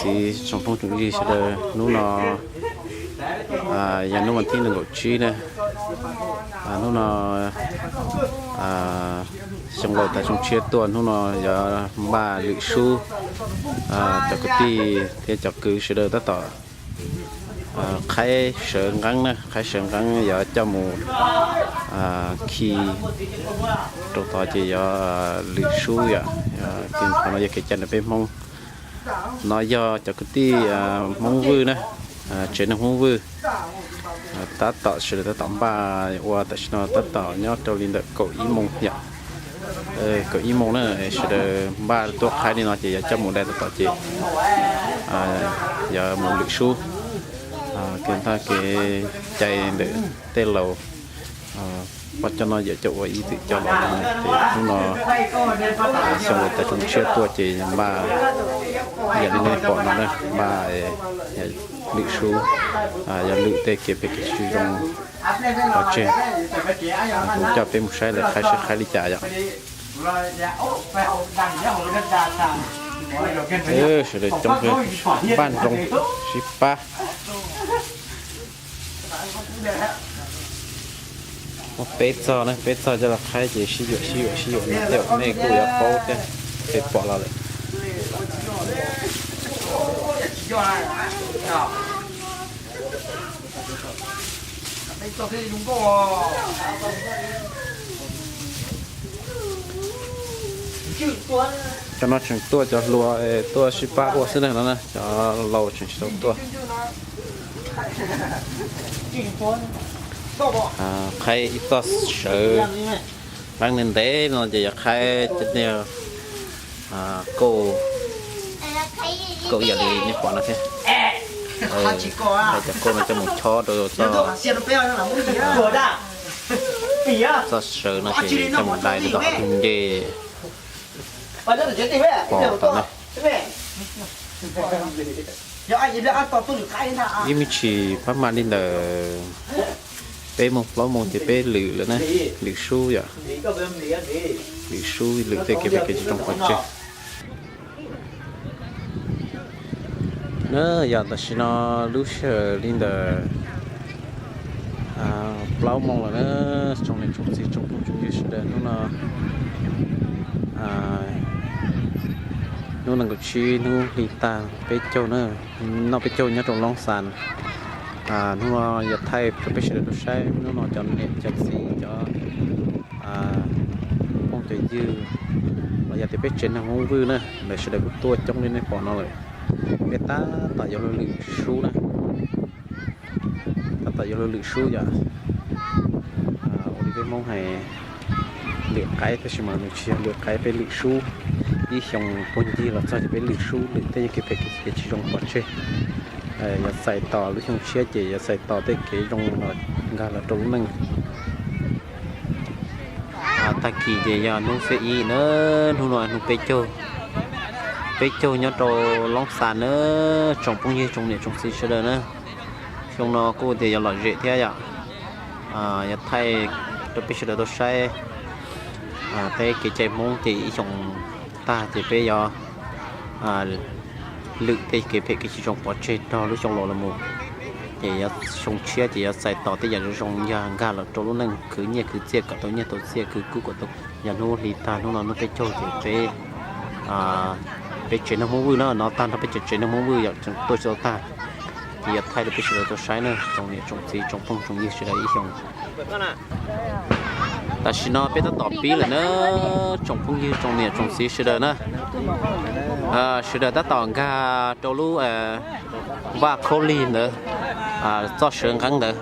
Tsoom phooj tsoom ywg sawv daws, hnub no yog hnub vas thib nees nkaum tsib na. Hnub no xyoo laus tas xyoo tshiab tuaj, hnub no yuav npaj lwm sub. Cov kwv tij thiab cov kwv sawv daws tab tom qhaib sawv nqeeb na, qhaib sawv nqeeb yuav coj mus khi rau tod ces yuav lwm sub yom. Qhov no yog kev cai ntawm peb Hmoob. No yog cov kwv tij Hmoob Vwj na, tsev neeg Hmoob Vwj. Tab tom sawv daws tab tom npaj ua tam sim no tab tom nyob rau li ntawm kaum ib moos yom. Kaum ib moos na, sawv daws npaj tuaj qhaib li no ces yuav coj mus dai tab tom ces yuav mus lwm sub. Kev ntag kev cai ntawm tej laus pog coj noj yawm coj ua ib txwm coj los no ces hnub no xyoo laus tas xyoo tshiab tuaj ces npaj yam li nej pom no na, npaj lwm sub, yuav lwm tej kev phem kev tsis zoo pov tseg. Kuv coj peb mus saib lawv qhaib seb qhaib li cas yom. Sawv daws coob, npaj nroos sib pab. Muaj peb txog na, peb txog coj los qhaib ces sib yuam sib yuam sib yuam no tej nej kuj yuav paub thiab, peb pom los lawm. Cov no tseem tuaj cov hluas tuaj sib pab ua xwb na, no cov laus tseem tsis tau tuaj. Qhaib ib txoj sawv nqeeb ntev ntev no ces yuav qhaib cov niag kauj, kauj ib yam li nej pom no thiab. Qhaib cov kauj no coj mus chob rau txoj, txoj sawv no ces coj mus dai rau tom qhov ntej pom tod na. Ib me ntsis pab mam li ntawm peb moos plaub moos ces peb lwm lawm na, lwm sub yom. Lwm sub lwm tej kev phem kev tsis zoo pov tseg. Na yog tam sim no lub sij hawm li ntawm plaub moos lawm na, tsoom niam tsoom txiv tsoom phooj tsoom ywg sawv daws, hnub no hnub nees nkaum tsib hnub hli tag peb caug na, noj peb caug nyob rau Loob Xas. Hnub no yog thaij rau peb sawv daws tau saib, hnub no cov niam cov txiv cov phooj cov ywg los yog tias peb tsev neeg Hmoob Vwj na, lawv sawv daws kuj tuaj coob li nej pom no lawm. Peb tab tom yuav luag lwm sub na, tab tom yuav luag lwm sub yom. Ua li peb Hmoob hais lwm qaib tab sis mas nws tsis yog lwm qaib, peb lwm sub. Ib xyoo puag ncig los txog ces peb lwm sub, lwm tej kev phem kev tsis zoo pov tseg. Yuav txais tos lub xyoo tshiab ces yuav txais tos tej kev zoo los nkag los rau lub neej. Tag kis ces yog hnub xiab ib na, hnub no hnub peb caug, peb caug nyob rau Loob Xas na, tsoom phooj ywg tsoom niam tsoom txiv sawv daws na. Xyoo no kuj tias yuav lom zem thiab yom. Yuav thaij rau peb sawv daws tau saib tej kev cai Hmoob ces ib xyoo tag ces peb yuav lwm tej kev phem kev tsis zoo pov tseg rau lub xyoo laus los mus. Ces yuav xyoo tshiab ces yuav txais tos tej yam zoo zoo nkag los rau lub neej, khwv nyiaj khwv txiaj kom tau nyiaj tau txiaj, khwv kub kom tau. Yog hnub hli tag hnub no hnub peb caug ces peb, peb tsev neeg Hmoob Vwj no no tag nrho peb tsev tsev neeg Hmoob Vwj yom, tuaj tsis tau tag. Ces yuav thaij rau peb sawv daws tau saib na, tsoom niam tsoom txiv tsoom phooj tsoom ywg sawv daws ib xyoo. Tam sim no peb tab tom pib lawm na, tsoom phooj ywg tsoom niam tsoom txiv sawv daws na. Sawv daws tab tom nkag rau lub vaj khaub lig ntawd, txoj sawv nqeeb ntawd.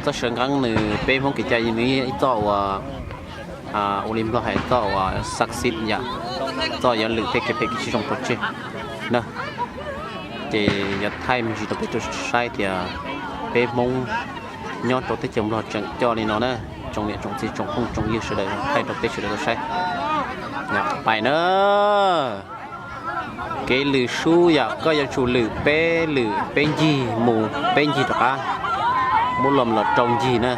Txoj sawv nqeeb nws peb Hmoob kev cai nws ib txoj uas ua li Nplog hais txoj uas xak xib yom, txoj yuav lwm tej kev phem kev tsis zoo pov tseg na. Ces yuav thaij me ntsis rau peb tau saib tias peb Hmoob nyob rau teb chaws Nplog tseem coj li no na. Tsoom niam tsoom txiv tsoom phooj tsoom ywg sawv daws, thaij rau peb sawv daws tau saib. Pais na, kev lwm sub yom, koj yuav tsum lwm peb lwm peb ncig mus peb ncig rov qab, muab los los rau ncig na.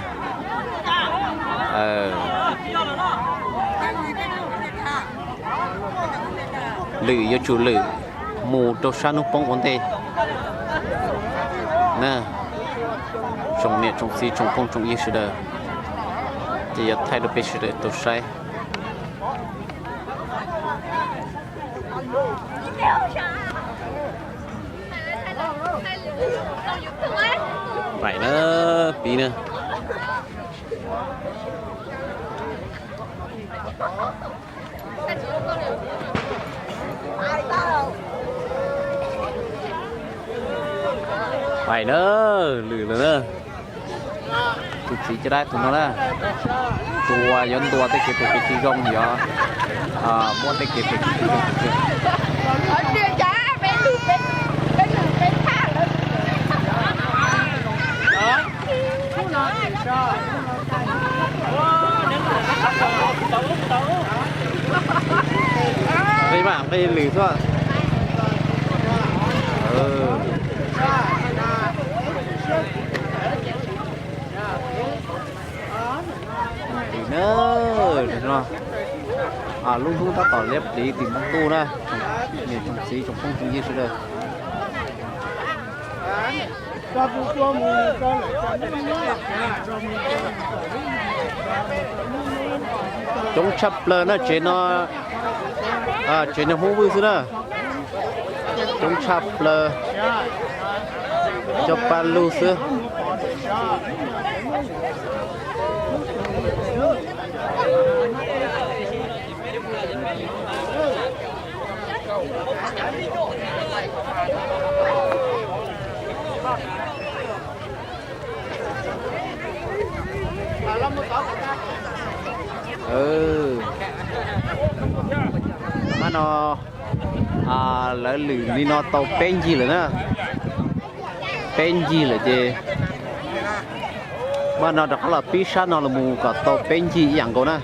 Lwm yuav tsum lwm Mus rau sab hnub poob ua ntej na, tsoom niam tsoom txiv tsoom phooj tsoom ywg sawv daws, ces yuav thaij rau peb sawv daws tau saib. Vaim na, pib na. Vaim na, lwm lawm na. Tus txiv caj dab tus no na, tus uas yuav ntuas tej kev phem kev tsis zoo, yuav muab tej kev phem kev tsis zoo. Nqi mas nqi lwm xwb. Lwm na, no, lub hnub tab tom liab pliv tim npoo ntuj na, niam tsoom txiv tsoom phooj tsoom ywg sawv daws. Coob tshaj plaws na, tsev no, tsev no Hmoob Vwj xwb na. Coob tshaj plaws, cov paj lug xwb. Pab no lawv lwm li no tau peb ncig lawm na. Peb ncig lawm ces pab no rov qab los pib sab no los mus kom tau peb ncig ib yam nkaus na.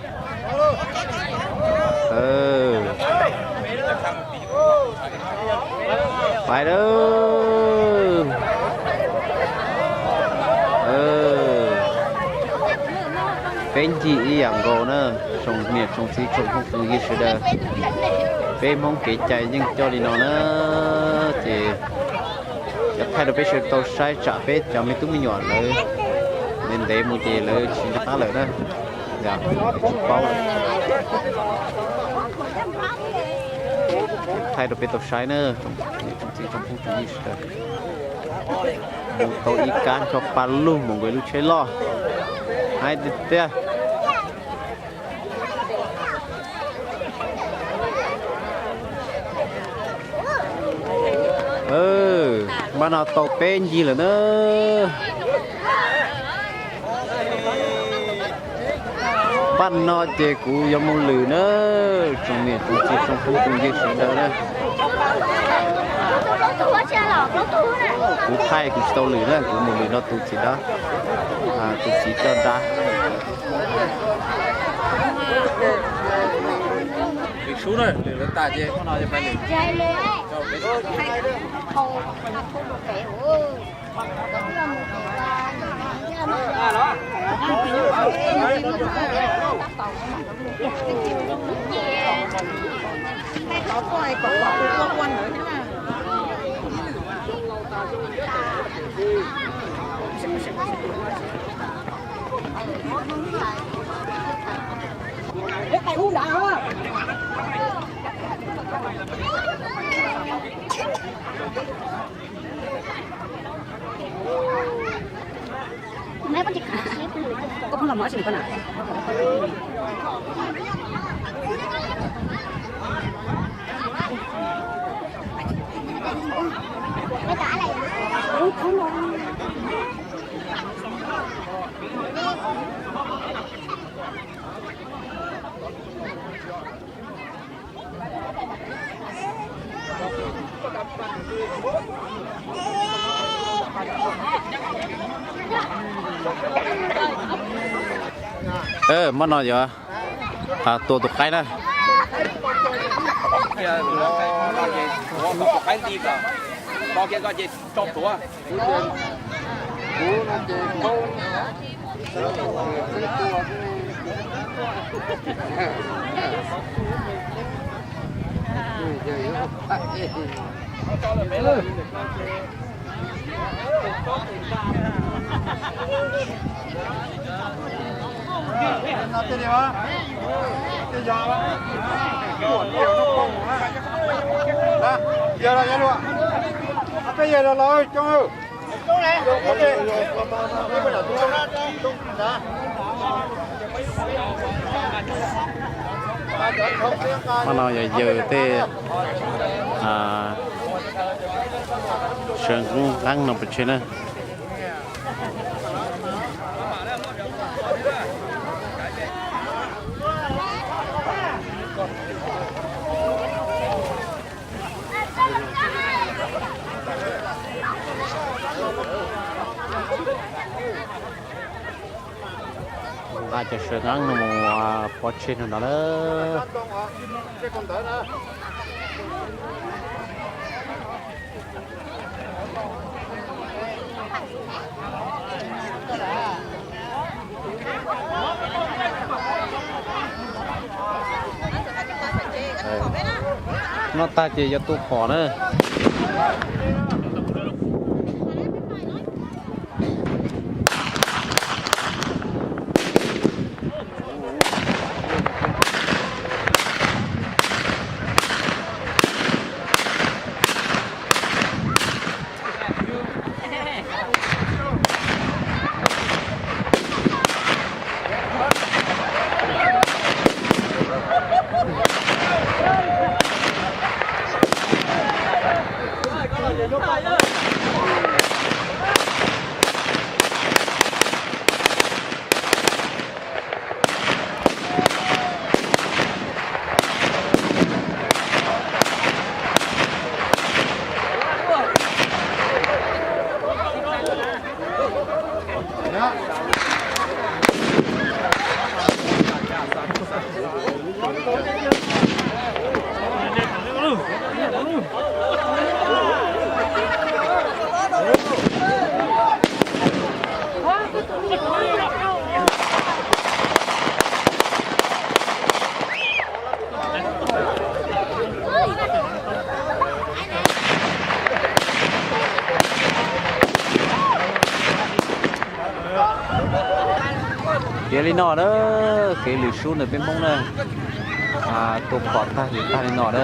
Pais lawm. Peb ncig ib yam nkaus na, tsoom niam tsoom txiv tsoom phooj tsoom ywg sawv daws. Peb Hmoob kev cai yeej coj li no na, ces yuav thaij rau peb sawv daws tau saib tsam peb cov me tub me nyuam lawv ntev ntev mus ces lawv tsis nco qab lawm na, tsis paub lawm. Thaij rau peb tau saib na, tsoom niam tsoom txiv tsoom phooj tsoom ywg sawv daws. Mus tau ib kab ncho pa lug mus nkaus lub tsheb loj. Hais tiag tiag. Pab no tau peb ncig lawm na. Pab no ces kuv yuav mus lwm na, tsoom niam tsoom txiv tsoom phooj tsoom ywg sawv daws na. Kuv thaij kuv tsis tau lwm na, kuv mus lwm no tus txiv dab, tus txiv coj dab. Lwm sub na, lwm lawv tas ces no peb lwm. Hmo no yuav tua tus qaib na. Qhov no yog yawg tej sawv nqeeb no pov tseg na. Nqa cov sawv nqeeb no mus pov tseg no lawm. Noj tag ces yuav tu phom na. Kev li no na, kev lwm sub ntawm peb Hmoob na, tua phom tag lwm tag li no na,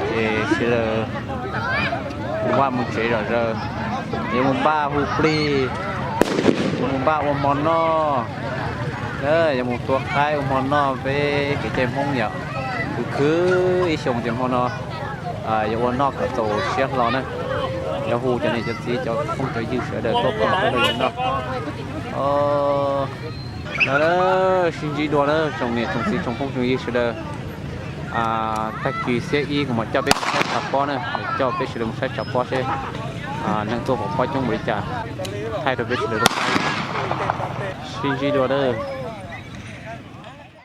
ces sawv daws mus vaj mus tsev zom zaws, yuav mus npaj hu plig, yuav mus npaj ua hmo noj, yuav mus tua qaib ua hmo noj peb kev cai Hmoob yom. Khwv khwv ib xyoo ces hmo no yuav ua noj kom txaus siab hlo na. Yuav hu cov niam cov txiv cov phooj cov ywg sawv daws tuaj pom tuaj lawm no. Sib ntsib dua na tsoom niam tsoom txiv tsoom phooj tsoom ywg sawv daws. Tag kis xiab ib kuv mam coj peb mus saib tshav pob na, coj peb sawv daws mus saib tshav pob seb neeg tuaj pom pob coob npaum li cas, thaij rau peb sawv daws. Sib ntsib dua na.